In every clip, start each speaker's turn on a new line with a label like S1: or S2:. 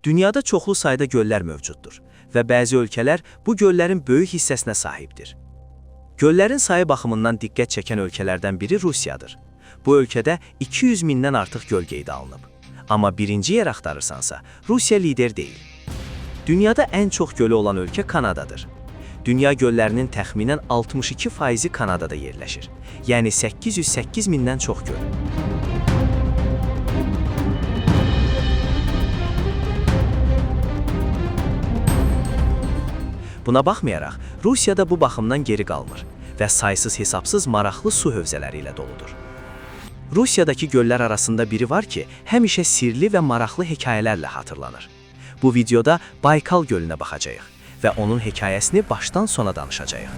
S1: Dünyada çoxlu sayda göllər mövcuddur və bəzi ölkələr bu göllərin böyük hissəsinə sahibdir. Göllərin sayı baxımından diqqət çəkən ölkələrdən biri Rusiyadır. Bu ölkədə 200 mindən artıq göl qeydə alınıb. Amma birinci yer axtarırsansa, Rusiya lider deyil. Dünyada ən çox gölü olan ölkə Kanadadır. Dünya göllərinin təxminən 62%-i Kanadada yerləşir. Yəni 808 mindən çox göl. Buna baxmayaraq, Rusiya da bu baxımdan geri qalmır və saysız hesabsız maraqlı su hövzələri ilə doludur. Rusiyadakı göllər arasında biri var ki, həmişə sirli və maraqlı hekayələrlə hatırlanır. Bu videoda Baykal gölünə baxacağıq və onun hekayəsini başdan sona danışacağıq.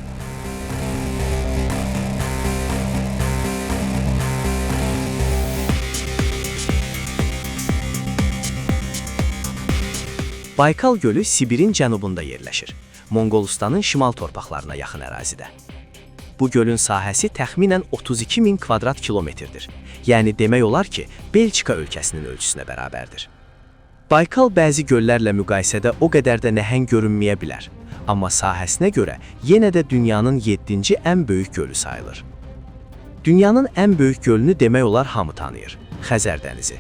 S1: Baykal gölü Sibirin cənubunda yerləşir. Monqolistanın şimal torpaqlarına yaxın ərazidə. Bu gölün sahəsi təxminən 32 min kvadrat kilometrdir. Yəni demək olar ki, Belçika ölkəsinin ölçüsünə bərabərdir. Baykal bəzi göllərlə müqayisədə o qədər də nəhəng görünməyə bilər. Amma sahəsinə görə yenə də dünyanın 7-ci ən böyük gölü sayılır. Dünyanın ən böyük gölünü demək olar hamı tanıyır. Xəzər dənizi.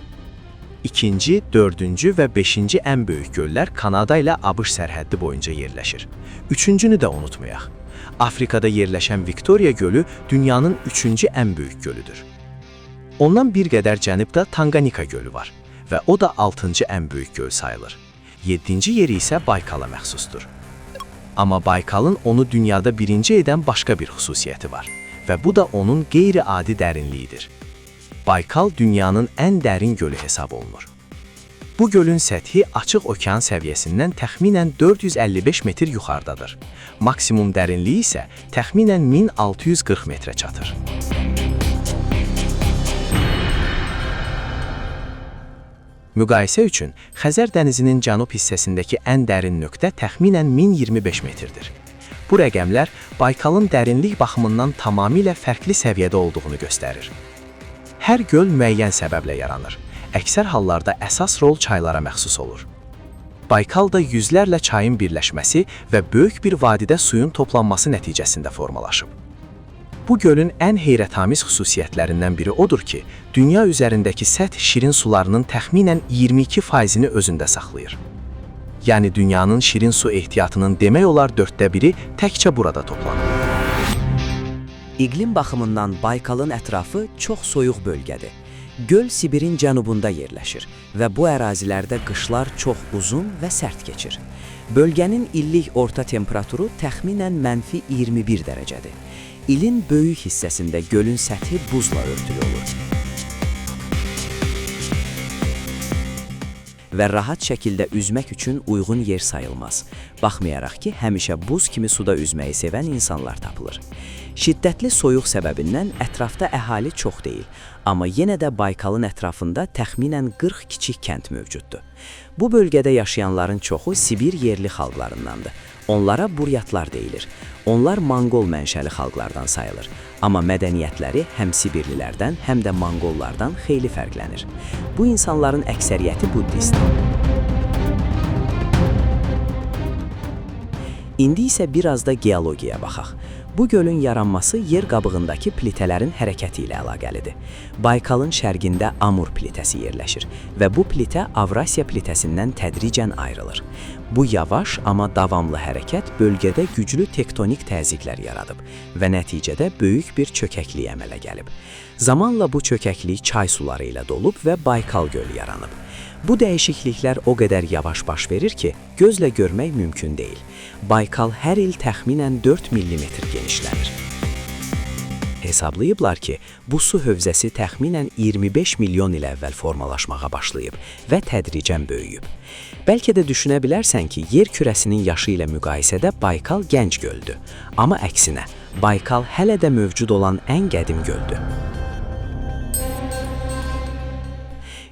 S1: İkinci, dördüncü və beşinci ən böyük göllər Kanada ilə ABŞ sərhəddi boyunca yerləşir. Üçüncünü də unutmayaq. Afrikada yerləşən Viktoriya gölü dünyanın üçüncü ən böyük gölüdür. Ondan bir qədər cənubda Tanganika gölü var və o da altıncı ən böyük göl sayılır. Yeddinci yeri isə Baykala məxsusdur. Amma Baykalın onu dünyada birinci edən başqa bir xüsusiyyəti var və bu da onun qeyri-adi dərinliyidir. Baykal dünyanın ən dərin gölü hesab olunur. Bu gölün səthi açıq okean səviyyəsindən təxminən 455 metr yuxarıdadır. Maksimum dərinliyi isə təxminən 1640 metrə çatır. Müqayisə üçün Xəzər dənizinin cənub hissəsindəki ən dərin nöqtə təxminən 1025 metrdir. Bu rəqəmlər Baykalın dərinlik baxımından tamamilə fərqli səviyyədə olduğunu göstərir. Hər göl müəyyən səbəblə yaranır. Əksər hallarda əsas rol çaylara məxsus olur. Baykal da yüzlərlə çayın birləşməsi və böyük bir vadidə suyun toplanması nəticəsində formalaşıb. Bu gölün ən heyrətamiz xüsusiyyətlərindən biri odur ki, dünya üzərindəki səth şirin sularının təxminən 22%-ni özündə saxlayır. Yəni dünyanın şirin su ehtiyatının demək olar 1/4-i təkcə burada toplanır.
S2: İqlim baxımından Baykalın ətrafı çox soyuq bölgədir. Göl Sibirin cənubunda yerləşir və bu ərazilərdə qışlar çox uzun və sərt keçir. Bölgənin illik orta temperaturu təxminən -21 dərəcədir. İlin böyük hissəsində gölün səthi buzla örtülü olur və rahat şəkildə üzmək üçün uyğun yer sayılmaz. Baxmayaraq ki, həmişə buz kimi suda üzməyi sevən insanlar tapılır. Şiddətli soyuq səbəbindən ətrafda əhali çox deyil, amma yenə də Baykalın ətrafında təxminən 40 kiçik kənd mövcuddur. Bu bölgədə yaşayanların çoxu Sibir yerli xalqlarındandır. Onlara Buryatlar deyilir. Onlar Monqol mənşəli xalqlardan sayılır. Amma mədəniyyətləri həm Sibirlilərdən, həm də Monqollardan xeyli fərqlənir. Bu insanların əksəriyyəti buddistdir. İndi isə biraz da geologiyaya baxaq. Bu gölün yaranması yer qabığındakı plitələrin hərəkəti ilə əlaqəlidir. Baykalın şərqində Amur plitəsi yerləşir və bu plitə Avrasiya plitəsindən tədricən ayrılır. Bu yavaş, amma davamlı hərəkət bölgədə güclü tektonik təzyiqlər yaradıb və nəticədə böyük bir çökəklik əmələ gəlib. Zamanla bu çökəklik çay suları ilə dolub və Baykal gölü yaranıb. Bu dəyişikliklər o qədər yavaş baş verir ki, gözlə görmək mümkün deyil. Baykal hər il təxminən 4 millimetr genişlənir. Hesablayıblar ki, bu su hövzəsi təxminən 25 milyon il əvvəl formalaşmağa başlayıb və tədricən böyüyüb. Bəlkə də düşünə bilərsən ki, yer kürəsinin yaşı ilə müqayisədə Baykal gənc göldür. Amma əksinə, Baykal hələ də mövcud olan ən qədim göldür.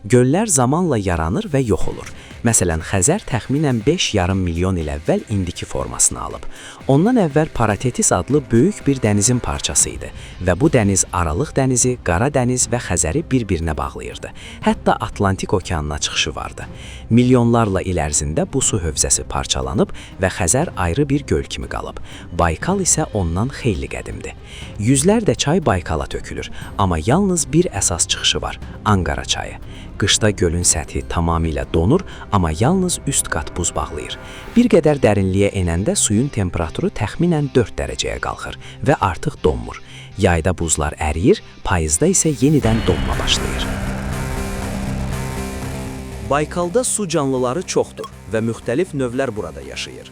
S2: Göllər zamanla yaranır və yox olur. Məsələn, Xəzər təxminən 5,5 milyon il əvvəl indiki formasını alıb. Ondan əvvəl Paratetis adlı böyük bir dənizin parçası idi və bu dəniz Aralıq dənizi, Qara dəniz və Xəzəri bir-birinə bağlayırdı. Hətta Atlantik okeanına çıxışı vardı. Milyonlarla il ərzində bu su hövzəsi parçalanıb və Xəzər ayrı bir göl kimi qalıb. Baykal isə ondan xeyli qədimdir. Yüzlərlə çay Baykala tökülür, amma yalnız bir əsas çıxışı var: Anqara çayı. Qışda gölün səthi tamamilə donur, amma yalnız üst qat buz bağlayır. Bir qədər dərinliyə enəndə suyun temperaturu təxminən 4 dərəcəyə qalxır və artıq donmur. Yayda buzlar əriyir, payızda isə yenidən donma başlayır.
S1: Baykalda su canlıları çoxdur və müxtəlif növlər burada yaşayır.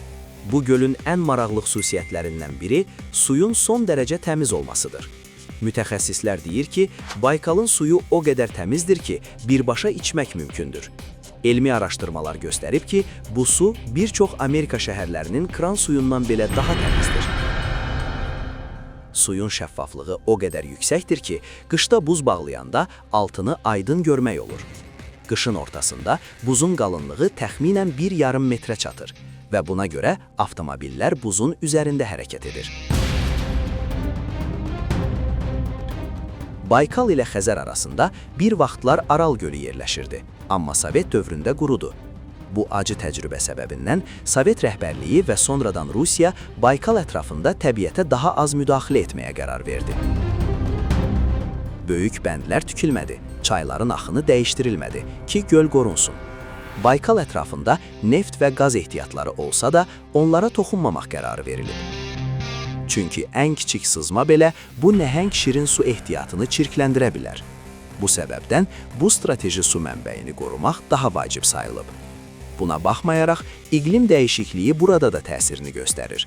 S1: Bu gölün ən maraqlı xüsusiyyətlərindən biri suyun son dərəcə təmiz olmasıdır. Mütəxəssislər deyir ki, Baykalın suyu o qədər təmizdir ki, birbaşa içmək mümkündür. Elmi araşdırmalar göstərib ki, bu su bir çox Amerika şəhərlərinin kran suyundan belə daha təmizdir. Suyun şəffaflığı o qədər yüksəkdir ki, qışda buz bağlayanda altını aydın görmək olur. Qışın ortasında buzun qalınlığı təxminən 1,5 metrə çatır və buna görə avtomobillər buzun üzərində hərəkət edir. Baykal ilə Xəzər arasında bir vaxtlar Aral gölü yerləşirdi, amma Sovet dövründə qurudu. Bu acı təcrübə səbəbindən Sovet rəhbərliyi və sonradan Rusiya Baykal ətrafında təbiətə daha az müdaxilə etməyə qərar verdi. Böyük bəndlər tükilmədi, çayların axını dəyişdirilmədi ki, göl qorunsun. Baykal ətrafında neft və qaz ehtiyatları olsa da, onlara toxunmamaq qərarı verilib. Çünki ən kiçik sızma belə bu nəhəng şirin su ehtiyatını çirkləndirə bilər. Bu səbəbdən bu strateji su mənbəyini qorumaq daha vacib sayılıb. Buna baxmayaraq, iqlim dəyişikliyi burada da təsirini göstərir.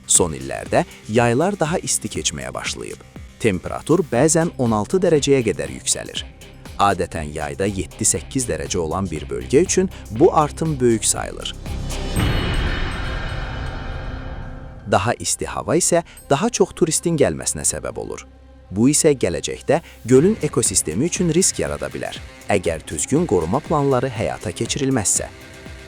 S1: Son illərdə yaylar daha isti keçməyə başlayıb. Temperatur bəzən 16 dərəcəyə qədər yüksəlir. Adətən yayda 7-8 dərəcə olan bir bölgə üçün bu artım böyük sayılır. Daha isti hava isə daha çox turistin gəlməsinə səbəb olur. Bu isə gələcəkdə gölün ekosistemi üçün risk yarada bilər, əgər düzgün qoruma planları həyata keçirilməzsə.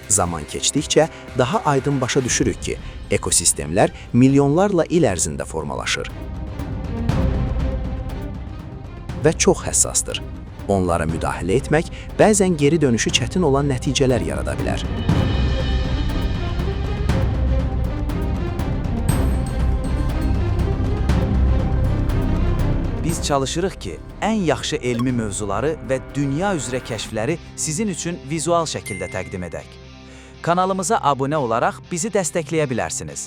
S1: Zaman keçdikcə daha aydın başa düşürük ki, ekosistemlər milyonlarla il ərzində formalaşır və çox həssasdır. Onlara müdaxilə etmək bəzən geri dönüşü çətin olan nəticələr yarada bilər.
S3: Biz çalışırıq ki, ən yaxşı elmi mövzuları və dünya üzrə kəşfləri sizin üçün vizual şəkildə təqdim edək. Kanalımıza abunə olaraq bizi dəstəkləyə bilərsiniz.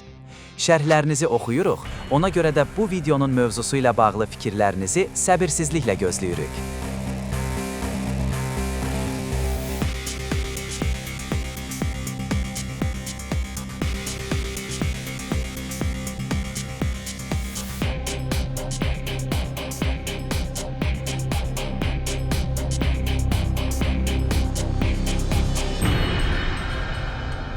S3: Şərhlərinizi oxuyuruq, ona görə də bu videonun mövzusu ilə bağlı fikirlərinizi səbirsizliklə gözləyirik.